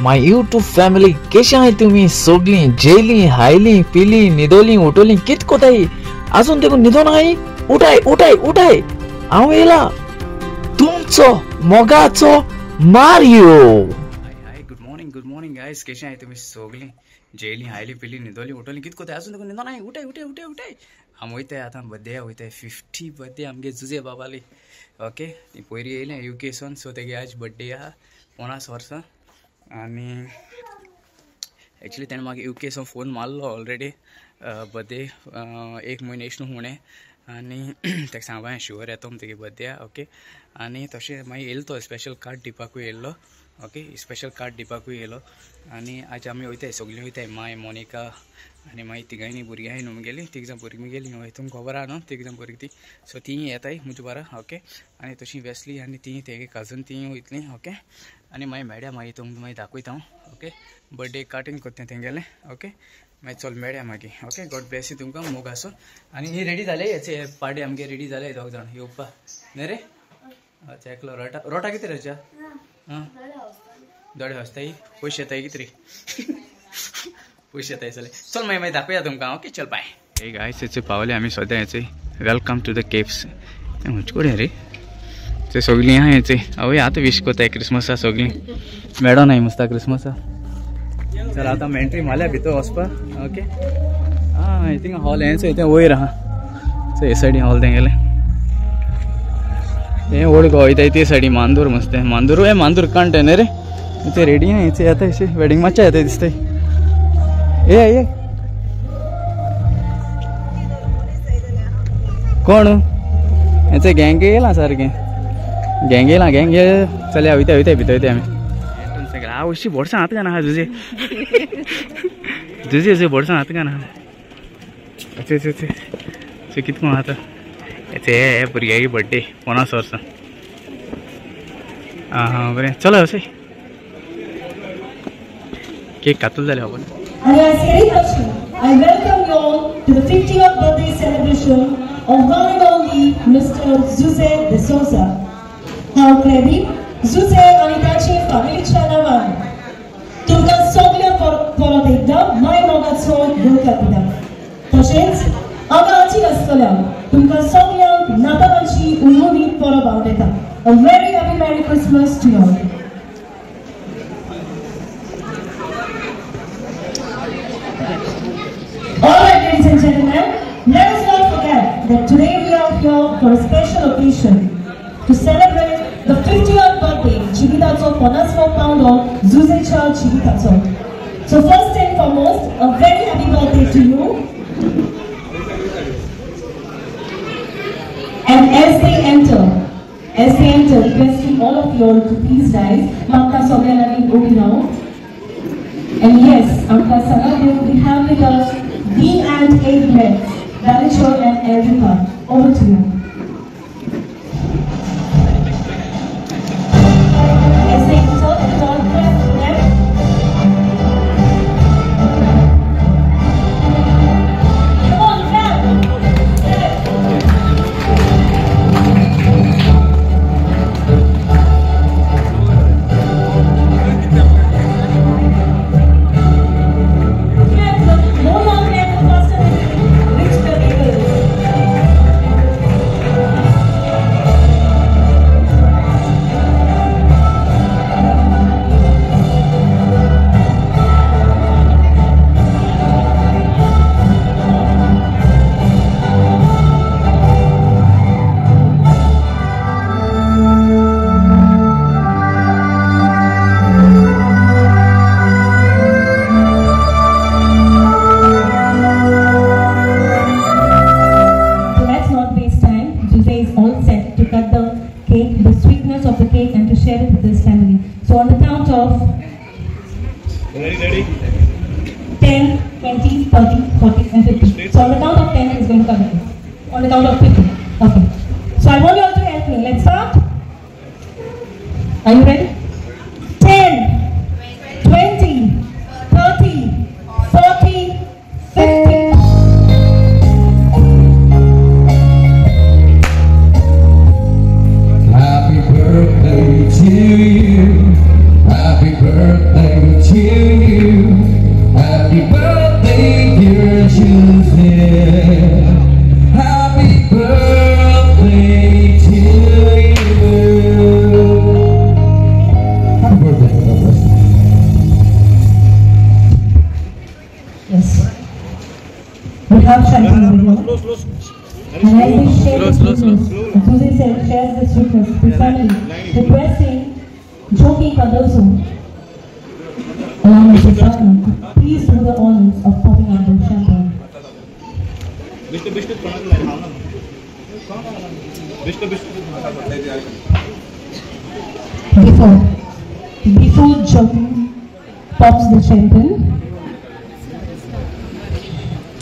My YouTube family केशे आहाय तुमी सगळीं जेली हायली पिली न्हिदोली उठोली कित कोताय आजून तेकून न्हिदोन आहाय उठाय उठाय उठाय हांव येयला तुमचो मोगाचो Mario. Hi good morning guys, केशे आहाय तुमी सगळीं जेली हायली पिली न्हिदोली उठोली कित कोताय आजून तेकून न्हिदोन आहाय उठाय उठाय उठाय उठाय. हांव वयताय आतां बर्थडे वयताय 50 बर्थडे आमगे जुजे बाबाली. ओके ती पयरी येयलें युके सून, सो तेगे आज बर्थडे आहा 50 वर्सां. आनी एक्चुली तेणें म्हाका युके सून फोन मारलो ऑलरेडी बर्थडे एक म्हयने एश न्हू म्हणे. आनी तेका सांगपा शुअर येतो तेगे बर्थडे. ओके आनी तशें मागीर येयलो तो स्पेशल कार्ड दिवपाकूय येयल्लो. ओके स्पेशल कार्ड दिवपाकूय येयलो. आनी आज आमी वयताय सगळीं वयताय माय मोनिका आनी मागीर तिगांयनी भुरगीं आहाय न्हू मुगेली, तीग जाण भुरगीं मुगेली हय तुमकां खबर आहा न्हू, तीग जाण भुरगीं ती. सो तीं येताय म्हजे बारा. ओके आनी तशी वेस्ली आनी तीं तेगे कजन तीं वयतलीं. ओके आनी मागीर मेळया मागीर तुमकां मागीर दाखयता हांव. ओके बर्थडे कार्टींग करता तेंगेलें. ओके मागीर चल मेळया मागीर. ओके गॉड ब्लेस you तुमकां मोग आसूं. आनी ही रेडी जाले हेचे पार्टी आमगे रेडी जाले दोग जाण येवपा न्ही रे. अच्छा एकलो रोटा रोटा कितें रे? आं दोडे हसताय पयशे येताय कितें रे पयशे येताय. चल चल मागीर मागीर दाखोवया तुमकां. ओके चल बाय. हे गायस हेचे पावले आमी सद्या हेचे welcome to the caves. खंयचे कडेन रे ते सगळीं आहा हेचे. आवय आतां विश कोताय क्रिसमसा सगळीं मेळोनाय मुस्ता क्रिसमसा. चल आतां आमी एंट्री मारल्या भितर वचपा. ओके आं थिंगा हॉल हेंच तें वयर आहा. हे सायडीन हॉल तेंगेलें हें व्हड गो वयताय ते सायडी मांदूर मस्त मांदूर हे मांदूर कांट न्ही रे. ते रेडी आहा हेचे येता अशें वेडिंग मातशें येता दिसताय. ए ए कोण हेचे गँग येयला सारकें गँग येयला गँग. चल वयता वयता भितर वयता आमी. हांव अशी बोडसां हात घालना तुजे तुजे अशें बोडसां हात घालना. अच्छा अच्छा अच्छा कितें कोण आतां हे भुरग्याची बर्थडे 50 वर्सां. आं हां बरें चल अशें केक कातूल जालें खबर. And as Harihashi, I welcome you all to the 50th birthday celebration of one and only Mr. Jose de Souza. हांव क्रेडीट जुजे आनी ताचे फॅमिलीच्या नांवान तुमकां सगळ्यांक परत एकदां माय मोगाचो येवकार दिता. तशेंच हांगा हाजीर आसतल्या तुमकां सगळ्यांक नातालांची उलोवणी परब हांव दिता. A very happy Merry Christmas to you all. Alright, ladies and gentlemen, let us not forget that today we are here for a special occasion to celebrate the 50th birthday Chivitacho 50 pound of Zuzecha Chivitacho. So first and foremost, a very happy birthday to you. And as they enter, requesting all of you all to please rise. Mamta Sogyalani Obinao. And yes, Amka Sagadev, we have with us B and A blends, Balachor and Erica. Over to you. As they enter, the tall clap to them. Come on, clap! Clap! So on the count of ready, 10, 20, 30, 40 and 50. So on the count of 10 is going to come in. On the count of 50. Okay. So I want you all to help me. Let's start. Are you ready? 10, 20, 30, 40, 50. Happy birthday to you. Happy birthday. to you. Happy birthday, dear Jose. Happy birthday to you. Happy birthday, God bless you. Yes. We have champagne over here. And as we share this witness, Jose shares this witness with family, requesting Joki Cardoso, along with his partner, to please do the honors of popping out the champagne. Before Joki pops the champagne,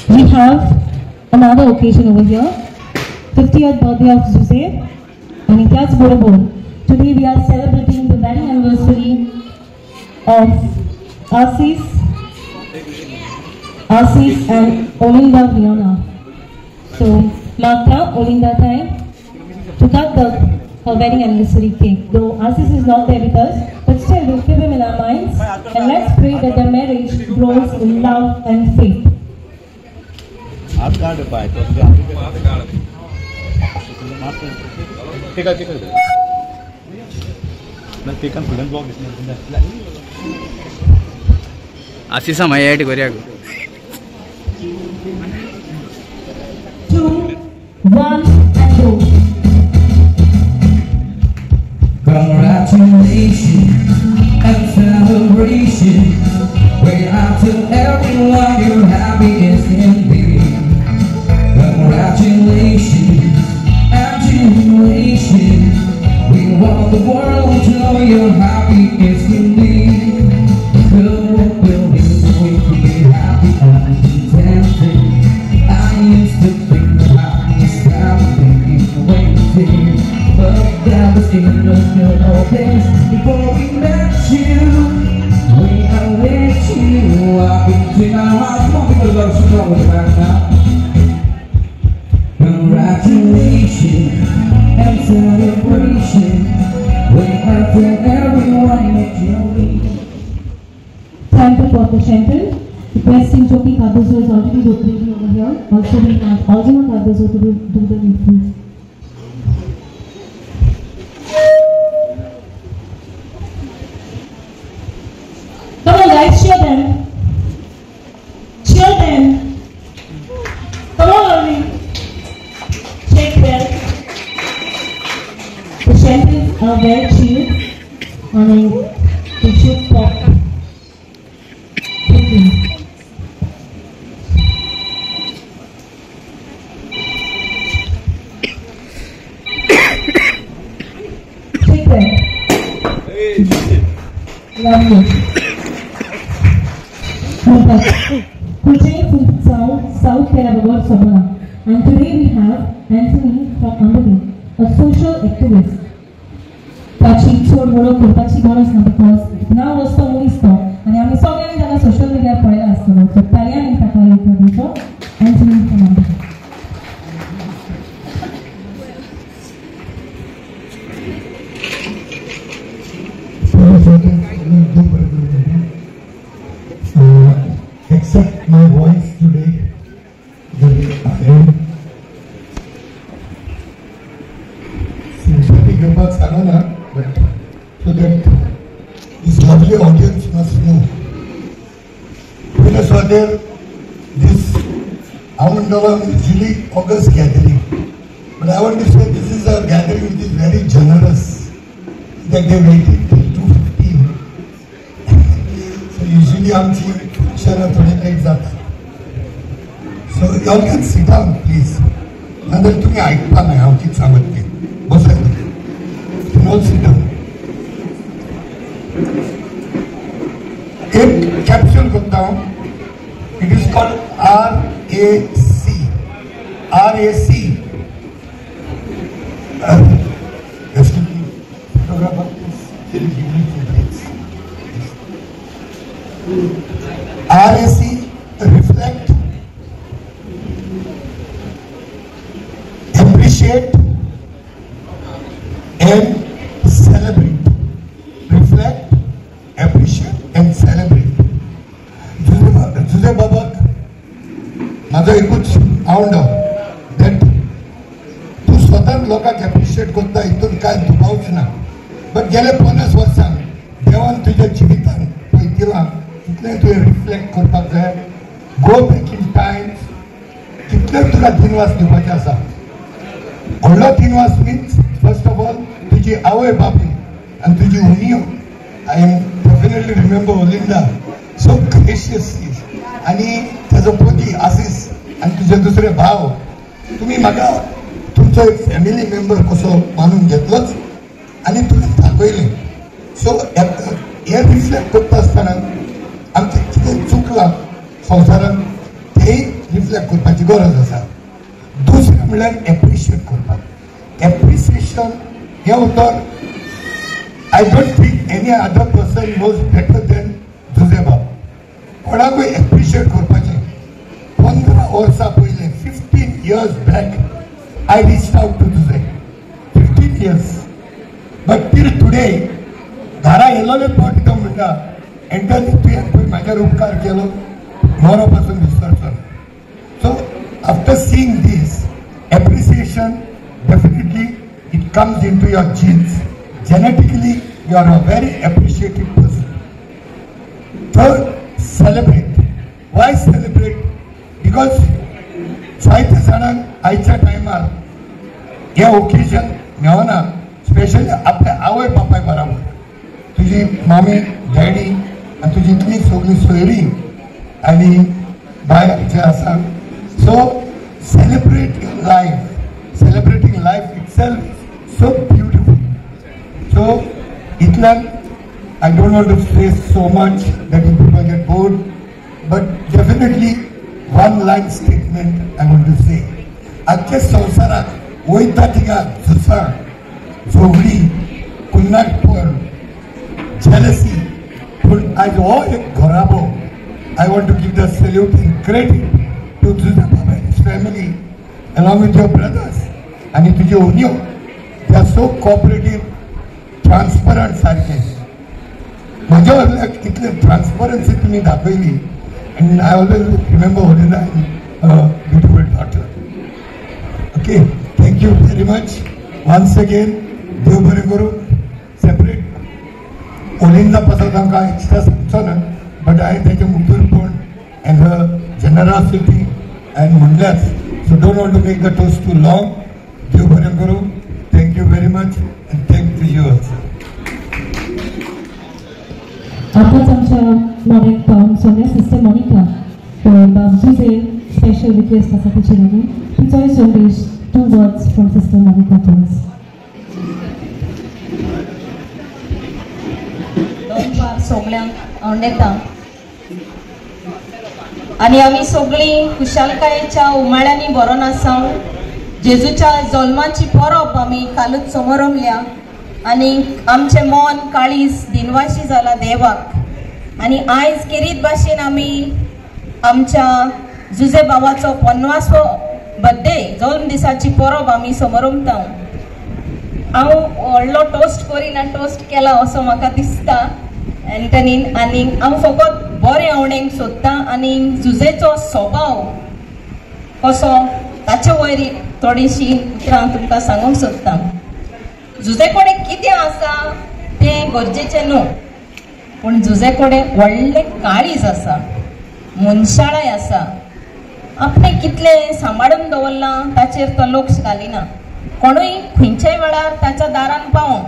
we have another occasion over here, 50th birthday of Jose and Ityas Borobor. Today we are celebrating the wedding anniversary of Assis and Olinda Viona. So Matra Olinda time to cut her wedding anniversary cake. Though Assis is not there with us, but still we'll keep him in our minds and let's pray that their marriage grows in love and faith. Asisa my add 2, 1 and go. Congratulations and celebration. We are to everyone you're happy as can be. Congratulations and jubilation. We want the world to know you're happy as can be. Good will be the way to be happy and contented. I used to think happiness happening waiting, but that was in the good old days before we met you. We are with you. I've been to my heart. Come on, people, go strong with the back now. Congratulations and celebration. We are to everyone that you meet. Time to pop the champagne. Requesting Joki Cardoso is already ready over here. Also, we have Alzima Cardoso to do the needful. Come on, guys, cheer them. Cheer them. Come on, Arnie. Shake well. The champagnes are well chilled. I mean, they should pop quickly. Shake well. Lovely. South Kerala Sabha. And today we have Anthony from Ambani, a social activist. ताची चड वळख करपाची गरज ना, because नांव वचतो मनीस तो आनी आमी सगळ्यांनी ताका सोशल मिडियार पळयला आसतलो. सो ताळयांनी ताका येवकार दिवचो, Anthony from Ambani. Except my voice today, the way I am. Sympathetic remarks, but so that this lovely audience must know. When I saw there, this Amandavam is usually August gathering. But I want to say this is a gathering which is very generous, that they waited till 2:15. So usually आमची function थोडे late जाता. So you all can sit down please. नाजाल्यार तुमी आयकपा नाय हांव कितें सांगत तें. बसात तुमी, ऑल सीट डावन. एक कॅप्सूल करता हांव. It is called RAC. RAC. Excuse me, photographer, please give me few minutes. RAC, reflect, appreciate and celebrate. Reflect, appreciate and celebrate. Jose बाबाक म्हाजो एकूच आवंडो that तूं स्वतान लोकांक एप्रिशिएट करता हितून कांय दुबावच ना. बट गेले 50 वर्सां देवान तुज्या जिवितान पळय दिलां तितलें तुवें रिफ्लेक्ट करपाक जाय. गो बॅक इन टायम्स, कितले तुका दिनवास दिवपाचे आसा. व्हडलो दिनवास मिन्स फर्स्ट ऑफ ऑल तुजी आवय बापूय आनी तुजी उणीव. I am definitely remember Olinda so gracious आनी ताजो पती आसीस आनी तुजे दुसरे भाव, तुमी म्हाका तुमचो एक फॅमिली मेंबर कसो मानून घेतलोच आनी तुमी दाखयलें. सो हें रिफ्लेक्ट करता आसतना आमचें कितें चुकलां संवसारांत तेंय रिफ्लेक्ट करपाची गरज आसा. दुसरें म्हणल्यार एप्रिशिएट करपाक. एप्रिसिएशन हें उतर I don't think any other person knows better than Jose बाब. कोणाकूय एप्रिशिएट करपाचें. 15 वर्सां पयलें 15 years back I reached out to Jose. 15 years but till today घरा येयलोले पोट तो म्हणटा एंटनी तुवें पळय म्हाजेर उपकार केलो मरो पासून विसरचो ना. So after seeing this appreciation definitely it comes into your genes. Genetically you are a very appreciative person. Third, celebrate. Why celebrate? Because जायते जाणांक आयच्या टायमार हें ओकेजन मेळना, स्पेशली आपल्या आवय बापाय बराबर. तुजी मामी डॅडी आनी तुजी इतली सगळीं सोयरी आनी बाय जे आसा. So celebrate your life. Celebrating life itself so beautiful. So इतल्यान I don't want to say so much that you people get bored, but definitely one line statement I want to say. आजच्या संवसारात वयता थिंगा झुजां, झगडीं, कुन्नाटपण, jealousy, पूण आयज हो एक घराबो. I want to give the salute and credit to Jose Baba and his family along with your brothers आनी तुजे उन्यो. They are so cooperative, transparent सारके. म्हज्या व्हडल्याक इतले ट्रान्सपरन्सी तुमी दाखयली. And I always remember Olinda and beautiful daughter. Okay, thank you very much once again. देव बरें करूं. सेपरेट ओलिंदा पासत आमकां एक्स्ट्रा सांगचो ना, बट हांवें तेजें मुखेलपण एंड हर जनरासिटी एंड म्हणल्याच. So don't want to make the toast too long. देव बरें करूं. Thank you very much and thank to you also. आतांच आमच्या मोनेक पावन सोन्या सिस्टर मोनिका बाब जुझे स्पेशल रिक्वेस्ट आसा तिचे लागीं. तिचोय संदेश, 2 words from sister Monica to us. दनपार सगळ्यांक आवडटा आनी आमी सगळीं खुशालकायेच्या उमाळ्यांनी भरोन आसा. जेजूच्या जल्माची परब आमी कालूच समरमल्या आनी आमचें मन काळीज दिनवाशी जाला देवाक. आनी आयज केरीत भाशेन आमी आमच्या जुझे बाबाचो 50वो बड्डे जल्म दिसाची परब आमी समरमता. हांव व्हडलो टोस्ट करिना, टोस्ट केला असो म्हाका दिसता एंटनीन. आनी हांव फकत बरें आवडेंक सोदतां आनी जुझेचो स्वभाव कसो ताचे वयर थोडीशी उतरां तुमकां सांगूंक सोदतां. जुझे कडेन कितें आसा तें गरजेचें न्हू, पूण जुझे कडेन व्हडलें काळीज आसा, मनशाळाय आसा. आपणें कितलें सांबाळून दवरलां ताचेर तो लक्ष घालिना. कोणूय खंयच्याय वेळार ताच्या दारान पावों,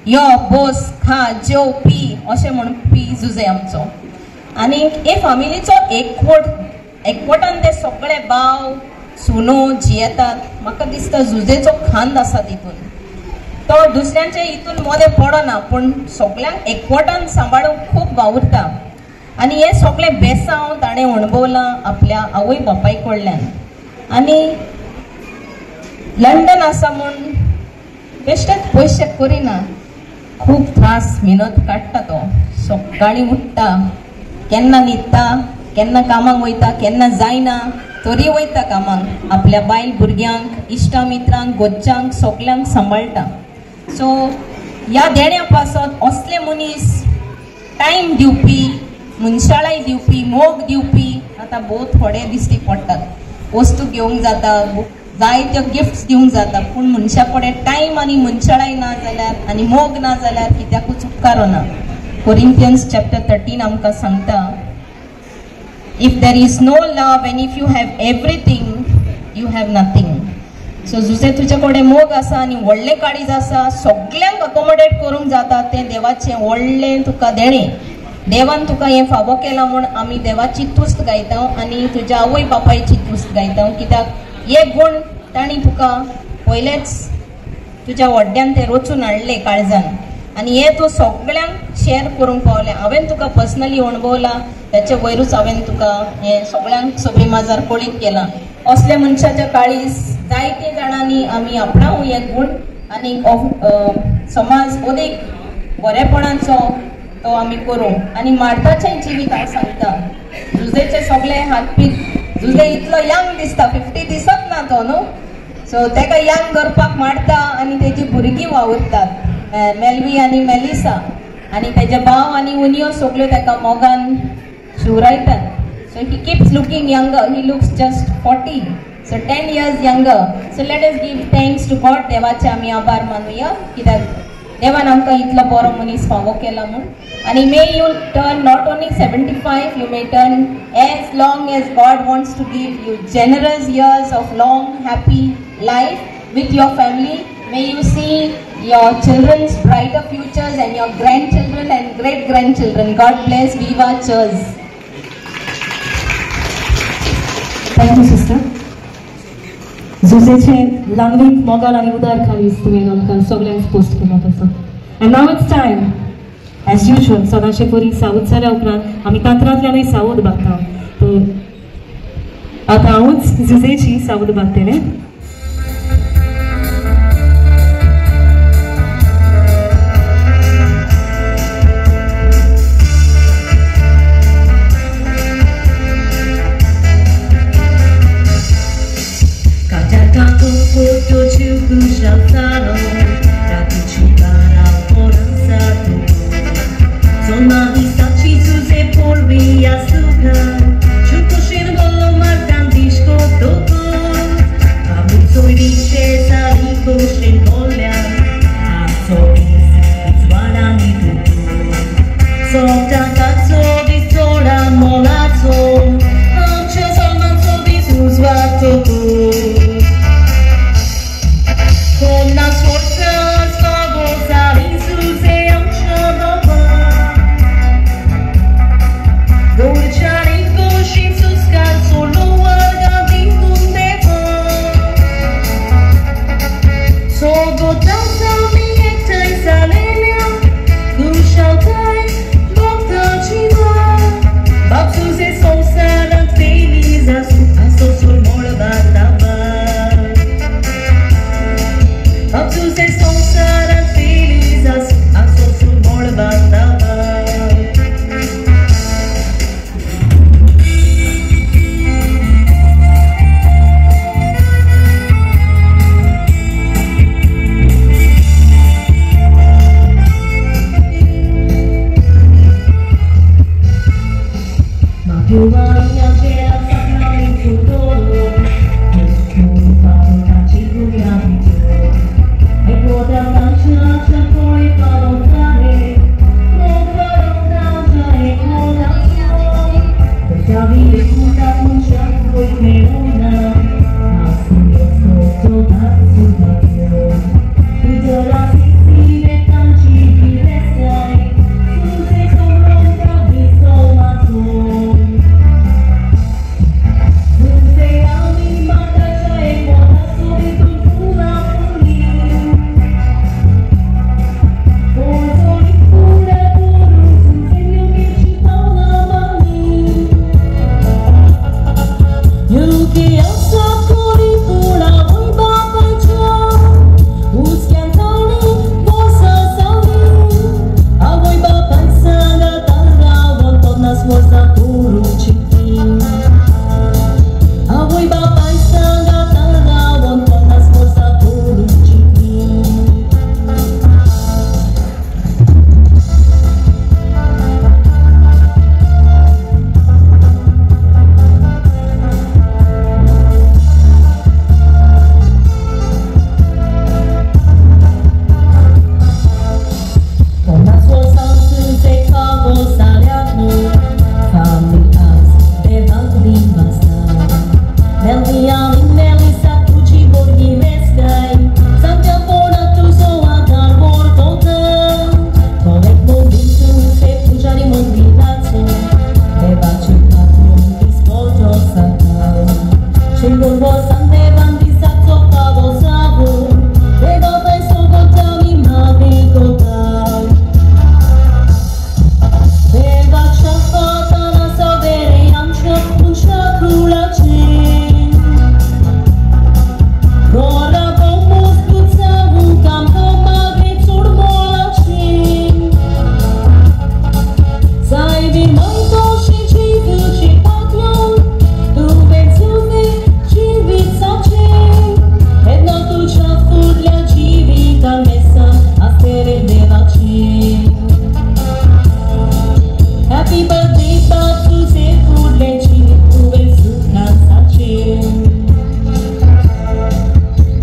यो बस खा जेव पी अशें म्हणपी जुझे आमचो. आनी हे फामिलीचो एकवट, एकवटान ते सगळे भाव सुनो जियेतात. म्हाका दिसता जुझेचो खांद आसा तितून. तो दुसऱ्यांचे हितून मदें पडना, पूण सगळ्यांक एकवटान सांबाळूंक खूब वावुरता. आनी हें सगळें बेसांव ताणें अणभवलां आपल्या आवय बापाय कडल्यान. आनी लंडन आसा म्हूण बेश्टेच पयशे करिना, खूब त्रास मेहनत काडटा तो. सकाळीं उठ्ठा, केन्ना न्हिदता, केन्ना कामाक वयता, केन्ना जायना तरी वयता कामाक. आपल्या बायल भुरग्यांक, इश्टा मित्रांक, गोच्चांक सगल्यांक सांबाळटा. सो ह्या देण्या पासत असले मनीस टायम दिवपी, मनशाळाय दिवपी, मोग दिवपी आतां भोव थोडे दिश्टी पडटात. वस्तू घेवंक जाता, जायत्यो गिफ्ट्स दिवंक जाता, पूण मनशा कडेन टायम आनी मनशाळाय ना जाल्यार आनी मोग ना जाल्यार कित्याकूच उपकारना. कोरिंथियन्स चॅप्टर 13 आमकां सांगता, if there is no love and if you have everything you have nothing. So Jose तुजे कडेन मोग आसा आनी व्हडलें काळीज आसा, सगल्यांक अकोमोडेट करूंक जाता, तें देवाचें व्हडलें तुका देणें. देवान तुका हें फावो केलां म्हूण आमी देवाची तुस्त गायता आनी तुज्या आवय बापायची तुस्त गायता, कित्याक हे गूण तांणी तुका पयलेच तुज्या व्हड्ड्यान ते रचून हाडले काळजान आनी हे तूं सगळ्यांक शेअर करूंक पावलें. हांवें तुका पर्सनली अणभवलां, ताचे वयरूच हांवें तुका हें सगळ्यांक सोबी माजार कळीत केलां. असल्या मनशाच्या काळीज जायते जाणांनी आमी आपणावूं हे गूण आनी समाज अदीक बरेपणाचो तो आमी करूं. आनी मार्ताचें जिवीत हांव सांगता, जुजेचे सगळे हातपीत, जुजे इतलो यंग दिसता, 50 दिसत ना तो न्हू, सो तेका यंग करपाक मारता आनी तेजी भुरगीं वावुरतात, मेल्वी आनी मेलिसा, आनी तेजे भाव आनी उनियो सगल्यो तेका मोगान शिवरायतात. So he keeps looking younger, he looks just 40, so 10 years younger. So let us give thanks to God. देवाचे आमी आभार मानुया, कित्याक देवान आमकां इतलो बरो मनीस फावो केला म्हूण. आनी may you turn not only 75, you may turn as long as God wants to give you generous years of long happy life with your family. May you see your children's brighter futures and your grandchildren and great grandchildren. God bless. Viva Church. Thank you sister. जुजेचे लांगवीक मोगाल आनी उदार काळीज तुवें आमकां सगळ्यांक post करपाक आसा. And now it's time as usual, सदांचे परी सावध जाल्या उपरांत आमी तंत्रांतल्यानूय सावध बांदता. तर आतां हांवूच जुजेची सावध बांदतलें. Happy birthday बाब तुझे फुडलेची तुवें सुखान साचे.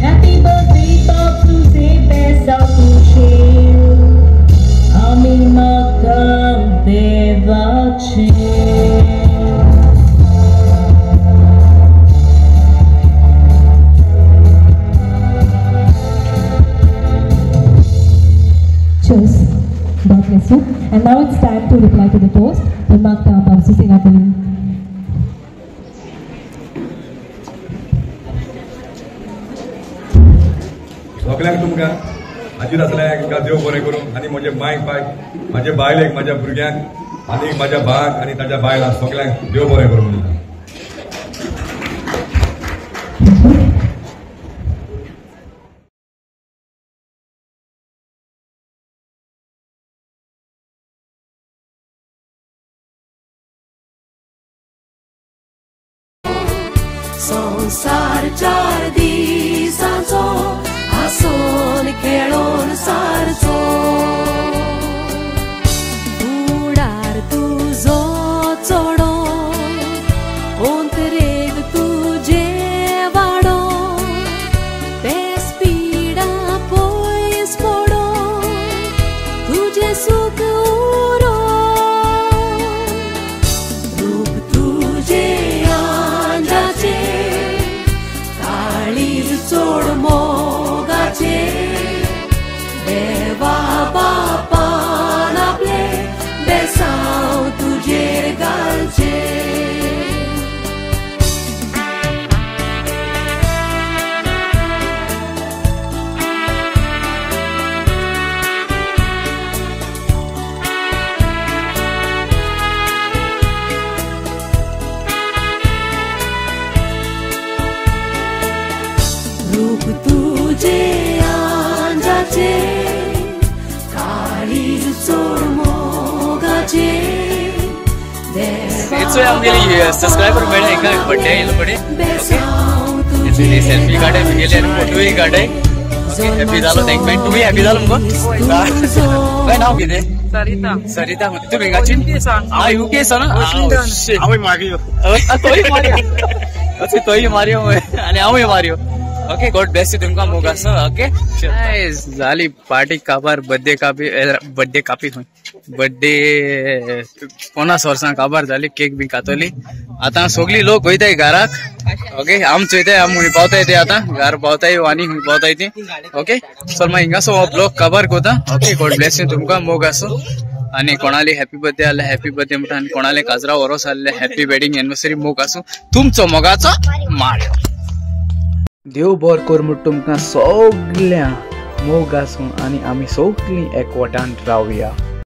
Happy birthday बाब तुझे बेसांव तुझे आमी मागता देवाचे. Cheers. God bless you. And now it's time to reply to the toast. The Magda Babsu Singapore. सगळ्यांक तुमकां हाजीर आसल्या देव बरें करूं आनी म्हजे मायक पायक म्हाजे बायलेक म्हाज्या भुरग्यांक आनी म्हाज्या भावाक आनी ताच्या बायलांक सगळ्यांक देव बरें करूं म्हणटा. संसार चार दिसांचो हांसोन खेळोन सारचो फुडार तुजो चडो ओंतरेक तुजे वाडो पेस पिडा पयस पडो तुजें सूख उरो रूप तुजें आंजाचें काळीज चोड मोगाचे देवा बापान आपले बेसांव तुजेर घालचे. रूप तुझे आंजाचे काळीज चोड मोगाचे. आमगेली सबस्क्रायबर मेळ्ळे हिंगा बड्डे येयलो पडे. ओके सेल्फी काडाय मुगेली आनी फोटोय काडाय. ओके हॅपी जालो thank you. तुमी हॅपी जालो मुगो? काय नांव कितें? सरिता. सरिता तुमी हिंगाची? हांव युके सा ना? हांवूय मारयो. तोय मारयो. तोय मारयो आनी हांवूय मारयो. ओके गॉड ब्लेस you तुमकां मोग आसा. ओके जाली पार्टी काबार बड्डे कापी बड्डे कापी खंय बड्डे 50 वर्सां काबार जाली केक बी कातली. आतां सगळी लोक वयताय घराक. ओके आमच वयताय आम खंय पावताय ते आतां घर पावताय आनी खंय पावताय ती. ओके सो मागीर हिंगासो हो ब्लॉग काबार कोता. ओके गॉड ब्लेस you तुमकां मोग आसूं आनी कोणाली हॅपी बर्थडे आसले हॅपी बर्थडे म्हणटा आनी कोणाले काजरा वरोस आसले हॅपी वेडिंग एनिवर्सरी मोग आसूं तुमचो मोगाचो माळ्यो. देव बरो कर म्हूण तुमकां सगळ्या मोग आसूं आनी आमी सगळीं एकवटान रावया.